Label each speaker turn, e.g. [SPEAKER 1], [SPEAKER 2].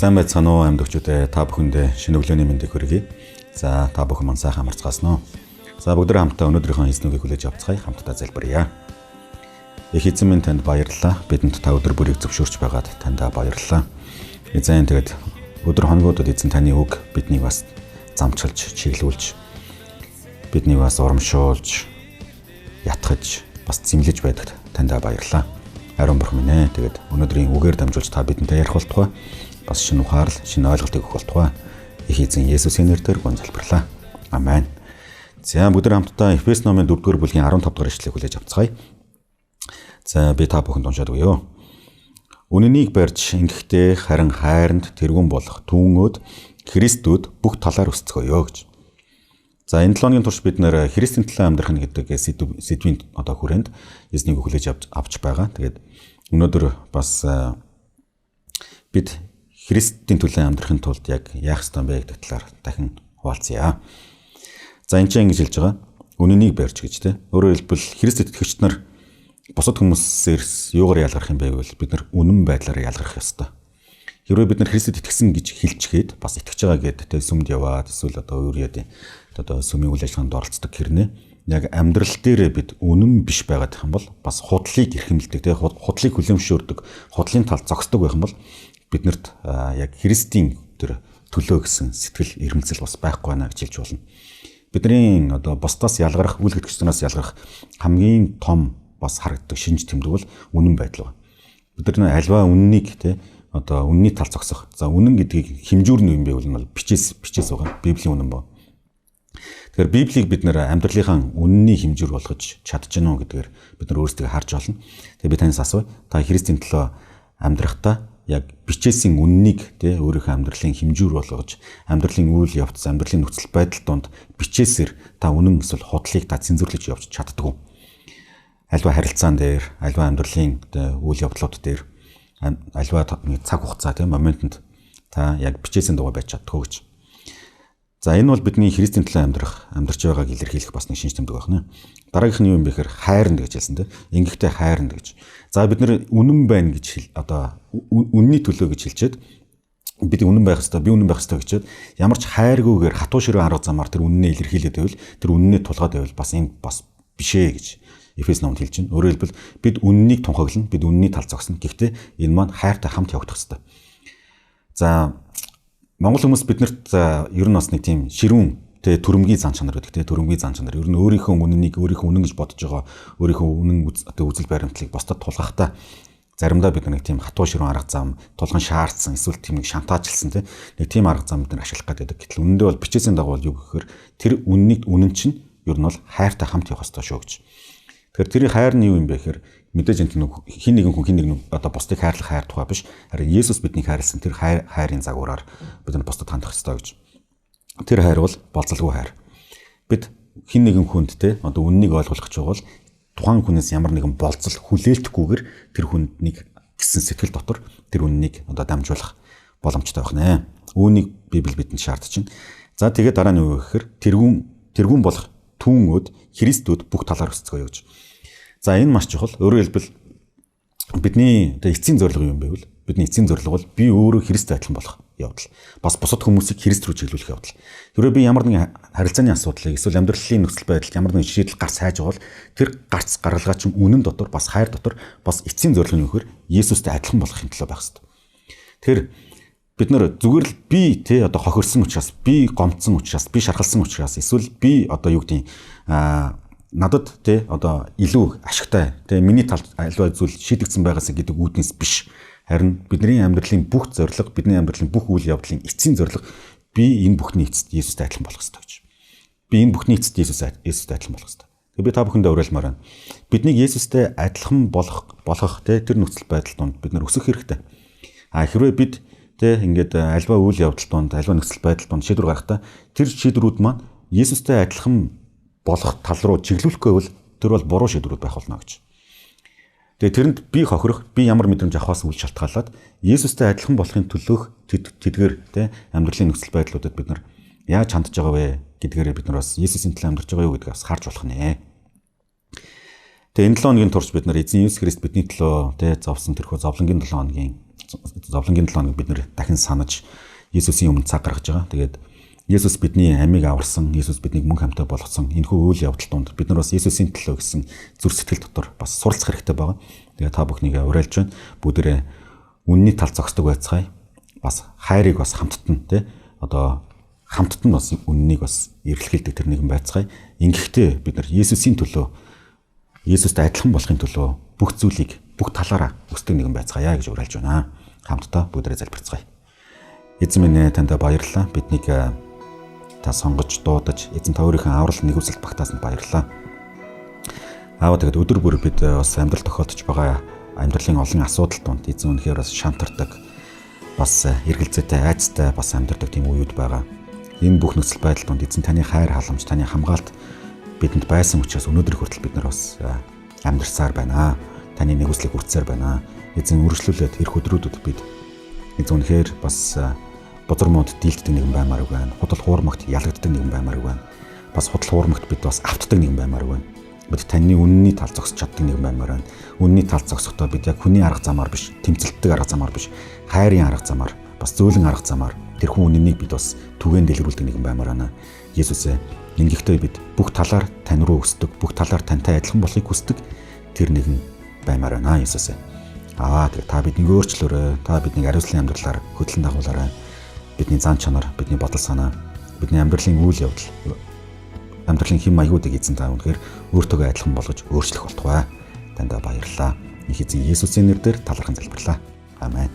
[SPEAKER 1] Сайн байцгаана уу амьд өгчүүдээ, та бүхэндээ шинэ өглөөний мэндийг хүргэе. За, та бүхэн мань сайхан амарцгаасан уу? За, бүгд хамтдаа өнөөдрийнхөө эзэн үгийг хүлээж авцгаая, хамтдаа залбирая. Их эзэн минь, танд баярлалаа. Бидэнд та өдөр бүрийг зөвшөөрч байгаад таньдаа баярлалаа. Эзэн, тэгээд өдөр хоногудад эзэн таны үг биднийг бас замчилж, чиглүүлж, биднийг бас урамшуулж, ятгах, бас зэмлэж байдагт таньдаа баярлалаа. Ариун бурхан минь ээ, тэгээд өнөөдрийн үгээр дамжуулж та бидэнтэй ярих болтугай, бас шинэ ухаарл, шинэ ойлголтыг өгөх болтугай. Их эзэн Есүсийн нэрээр гүн залбирлаа. Амен. За, бүгд хамтдаа Эфес номын 4-р бүлгийн 15 дугаар ишлэгийг хүлээж авцгаая. За, би та бүхэнд уншаад өгье. Үнэнийг барьж ингэхдээ харин хайранд тэргүүн болох түүнөөд Христүүд бүх талаар өсцгөөё гэж. За, энэ 7 хоногийн турш бид нэр Христийн төлөө амьдрах нь гэдэг сэдвийн одоо хүрээнд эзнийг хүлээж авч байгаа. Тэгээд өнөөдөр бас бид Христийн төлөө амьдрахын тулд яг яах ёстой бэ гэдэг талаар дахин хуваалцъя. За, энэ чинь ингэж хэлж байгаа. Үнэнийг барьж гэж, те. Өөрөөр хэлбэл, Христэд итгэгч нар бусад хүмүүсээс юугаар ялгарх юм бэ гэвэл бид нар үнэн байдлаараа ялгарх ёстой. Хэрвээ бид нар Христэд итгэсэн гэж хэлчихээд, бас итгэж байгаа гэдэг, те, сүмд яваад эсвэл одоо өөр яа одоо сүмийн үйл ажиллагаанд оролцдог хэрнээ яг амьдрал дээрээ бид үнэн биш байгаад их юм бол, бас худлыг эрхэмлдэг, те, худлыг хүлэмжшөөрдөг, худлын талд зогсдог байх юм бол биднэрт яг Христийн тэр төлөө гэсэн сэтгэл эрмэлзэл бас байхгүй байна гэж хэлж болно. Бидний одоо бусдаас ялгарх, үл итгэгч нараас ялгарх хамгийн том бас харагддаг шинж тэмдэг бол үнэн байдал байна. Бид нар альва үннийг, те, одоо үнний тал зогсох. За, үнэн гэдгийг хэмжүүр нь юм бэ бол бичээс байгаа. Библийн үнэн ба. Тэгэхээр Библийг бид нэр амьдралынхаа үнний хэмжүүр болгож чадж гэнэ үү гэдгээр бид нар өөрсдөө харж болно. Тэгээ би танаас асууя. Та Христийн төлөө амьдрахдаа яг бичээсийн үннийг, тий, өөрийнхөө амьдралын хэмжүүр болгож, амьдралын үйл явц, амьдралын нөхцөл байдал донд бичээсээр та үнэн эсвэл худлыг та цензуурлаж явж чаддаг уу? Альва харилцаан дээр, альва амьдралын үйл явдлууд дээр, альва цаг хугацаа, тий, моментод та яг бичээсийн дагуу байж чаддаг уу гэж. За, энэ бол бидний Христийн төлөө амьдрах, амьдарч байгааг илэрхийлэх бас нэг шинж тэмдэг байна. Дараагийнх нь юу юм бэ гэхээр хайранд гэж хэлсэн, тийм. Ингэхдээ хайранд гэж. За, бид нэр үнэн байна гэж, одоо үнний төлөө гэж хэлчихэд, бид үнэн байх ёстой, би үнэн байх ёстой гэчихэд ямар ч хайргүйгээр хатуу ширүүн арга замаар тэр үннээ илэрхийлээд байвал, тэр үннээ тулгаад байвал бас энэ бас биш ээ гэж Эфес номонд хэлж байна. Өөрөөр хэлбэл, бид үннийг тунхаглана, бид үнний тал зогсно. Гэхдээ энэ маань хайртай хамт явагдах ёстой. За, Монгол хүмүүс биднэрт ер нь бас нэг тийм ширүүн, тэ, төрөмгийн зан чанар гэдэг, тэ, төрөмгийн зан чанар. Ер нь өөрийнхөө үнэнийг, өөрийнхөө үнэн гэж бодож байгаа өөрийнхөө үнэн одоо үзэл баримтлалыг бусдад тулгахтаа заримдаа бид нэг тийм хатуу ширүүн арга зам, тулган шаардсан, эсвэл тийм нэг шантаажлсан, тэ, нэг тийм арга зам бид нар ашиглах гэдэг. Гэтэл үнэндээ бол бичээсийн дагуу юу гэхээр тэр үннийг, үнэн чинь ер нь бол хайртай хамт явах ёстой шүү гэж. Тэгэхээр тэр хайр нь юу юм бэ гэхээр мэдээж энэ нэг хин нэгэн хүн хин нэгэн одоо бусдыг хайрлах хайр тухай биш. Харин Есүс биднийг хайрласан тэр хайр, хайрын загвараар бид нар бусдад хандах ёстой гэж. Тэр хайр бол болзолгүй хайр. Бид хин нэгэн хүнд, те, одоо үннийг ойлгох гэж байгаа бол тухайн хүнээс ямар нэгэн болзол хүлээлтгүйгээр тэр хүнд нэг гэсэн сэтгэл дотор тэр үннийг одоо дамжуулах боломжтой байх нэ. Үүнийг Библи бидэнд шаардаж байна. За, тэгээд дараа нь юу гэхээр тэргүүн болох түүнөөд Христүүд бүх талаар өсцгөөё гэж. За, энэ маш чухал. Өөрөөр хэлбэл, бидний одоо эцсийн зорилго юу юм бэ гэвэл бидний эцсийн зорилго бол би өөрөө Христтэй адилхан болох явдал. Бас бусад хүмүүсийг Христ рүү чиглүүлэх явдал. Хэрвээ би ямар нэгэн харилцааны асуудлыг эсвэл амьдралын нөхцөл байдалд ямар нэгэн шийдэл гарц хайж байгаа бол тэр гарц гаргалгаа чинь үнэн дотор, бас хайр дотор, бас эцсийн зорилго нь юу гэхээр Есүстэй адилхан болохын төлөө байх хэрэгтэй. Тэр бид нэр зүгээр л би, те, одоо хохирсон учраас, би гомдсон учраас, би шархалсан учраас эсвэл би одоо юу гэдгийг надад, те, одоо илүү ашигтай, те, миний талд альва зүйл шийдэгдсэн байгаасаа гэдэг үүднээс биш. Харин бидний амьдралын бүх зорилго, бидний амьдралын бүх үйл явдлын эцсийн зорилго би энэ бүхний эцэст Есүстэй адилхан болох ёстой гэж. Би энэ бүхний эцэст Есүстэй адилхан болох ёстой. Тэгээ би та бүхэндээ уриалмаар байна. Биднийг Есүстэй адилхан болгох, те, тэр нөхцөл байдал донд бид нар өсөх хэрэгтэй. А хэрвээ бид, те, ингээд альва үйл явдал донд, альва нөхцөл байдал донд шийдвэр гаргахдаа тэр шийдвэрүүд маань Есүстэй адилхан болох тал руу чиглүүлэхгүй бол тэр бол буруу шийдвэрүүд байх болно гэж. Тэгээ тэрэнд би хохирох, би ямар мэдрэмж авахаас үл шалтгаалаад Есүстэй адилхан болохын төлөөх тэдгээр, те, амьдралын нөхцөл байдлуудад бид нар яаж хандж байгаа вэ гэдгээрээ бид нар бас Есүсийн төлөө амьдарч байгаа юу гэдгийг бас харж болох нэ. Тэгээ энэ 7 хоногийн турш бид нар эзэн Есүс Христ бидний төлөө, те, зовсон тэрхүү зовлонгийн 7 хоногийн Зовлонгийн 7 хоног бид нэр дахин санаж Есүсийн өмнө цаг гаргаж байгаа. Тэгээд Есүс бидний амийг аварсан, Есүс биднийг мөн хамтаа болгосон энэхүү үйл явдал донд бид нар бас Есүсийн төлөө гэсэн зүрх сэтгэл дотор бас суралцах хэрэгтэй байгаа. Тэгээд та бүхнийг уриалж байна. Бүгдээрээ үнний тал зогсдог байцгаая. Бас хайрыг бас хамттан тий одоо хамттан бас үннийг бас эрэлхийлдэг тэр нэгэн байцгаая. Ингэхдээ бид нар Есүсийн төлөө Есүстэй адилхан болохын төлөө бүх зүйлийг бүх талаараа өсдөг нэгэн байцгаая гэж уриалж байна. Хамтдаа бүгдээрээ залбирцгаая. Эзэн минь ээ, танд баярлалаа. Биднийг та сонгож дуудаж эзэн та өөрийнхөө аврал нэгүсэлд багтаасанд баярлалаа. Аава, тэгэд өдөр бүр бид бас амьдрал тохиолдож байгаа амьдралын олон асуудал донд эзэн үнэхээр бас шантардаг, бас эргэлзээтэй, айцтай бас амьдардаг тийм үеуд байгаа. Энэ бүх нөхцөл байдал донд эзэн таны хайр халамж, таны хамгаалт бидэнд байсан учраас өнөөдөр хүртэл бид нар бас амьдарсаар байна. Таны нэгүслийг хүртсээр байна. Эзэн, үргэлжлүүлээд ирэх өдрүүдэд бид эзэн үнэхээр бас бузар мууд дийлддэг нэгэн баймаар байна. Худал хуурмагт ялагддаг нэгэн баймаар байна. Бас худал хуурмагт бид бас автдаг нэгэн баймаар байна. Бид таны үнний тал зогсож чаддаг нэгэн баймаар байна. Үнний тал зогсохдоо бид яг хүний арга замаар биш, тэмцэлтдэг арга замаар биш, хайрын арга замаар, бас зөөлөн арга замаар тэрхүү үннийг бид бас түгээн дэлгэрүүлдэг нэгэн баймаар байна. Есүсээ, ингэхдээ бид бүх талаар тань руу өсдөг, бүх талаар тантай адилхан болохыг хүсдэг тэр нэгэн баймаар байна, Есүсээ. Аа, тэгээ та биднийг өөрчлөөрэй. Та биднийг ариуслын амьдралаар хөтлөн дагуулаарай. Бидний зан чанар, бидний бодол санаа, бидний амьдралын үйл явдал, амьдралын хэм маягуудыг эзэн та үнэхээр өөртөөгөө адилхан болгож өөрчлөх болтугай. Таньда баярлалаа. Их эзэн Есүсийн нэрээр талархан залбирлаа. Амен.